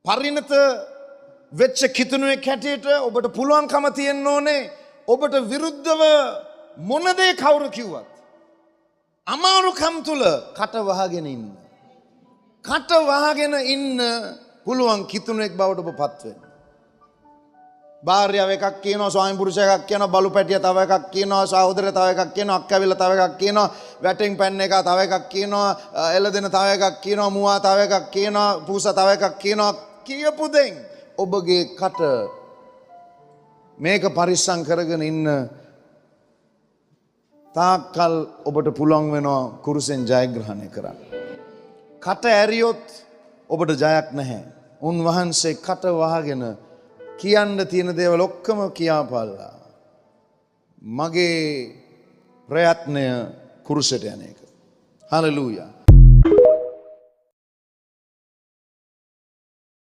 පරිණත වෙච්ච කිතුනුවෙක් හැටියට ඔබට පුළුවන්කම තියෙන්න ඕනේ ඔබට විරුද්ධව මොන දේ කවුරු කිව්වත් අමාරුකම් තුල කට වහගෙන ඉන්න. කට වහගෙන ඉන්න පුළුවන් කිතුනුවෙක් බවට ඔබ පත් වෙන්න. භාර්යාව එකක් කියනවා, ස්වාමි පුරුෂයා එකක් කියනවා, බලු පැටියා තව එකක් කියනවා, සහෝදරයා තව එකක් කියනවා, අක්කා ඇවිල්ලා තව එකක් කියනවා, වැටෙන් පැන්න එක තව එකක් කියනවා, එළදෙන තව එකක් කියනවා, මුවා තව එකක් කියනවා, පූසා තව එකක් කියනවා. කියපු දෙන් ඔබගේ කට මේක පරිස්සම් කරගෙන ඉන්න තාක්කල් ඔබට පුළුවන් වෙනවා කුරුසෙන් ජයග්‍රහණය කරන්න. කට ඇරියොත් ඔබට ජයක් නැහැ. උන්වහන්සේ කට වහගෙන කියන්න තියෙන දේවල් ඔක්කොම කියාපල්ලා. මගේ ප්‍රයත්නය කුරුසෙට යන එක. හලෙලූයා.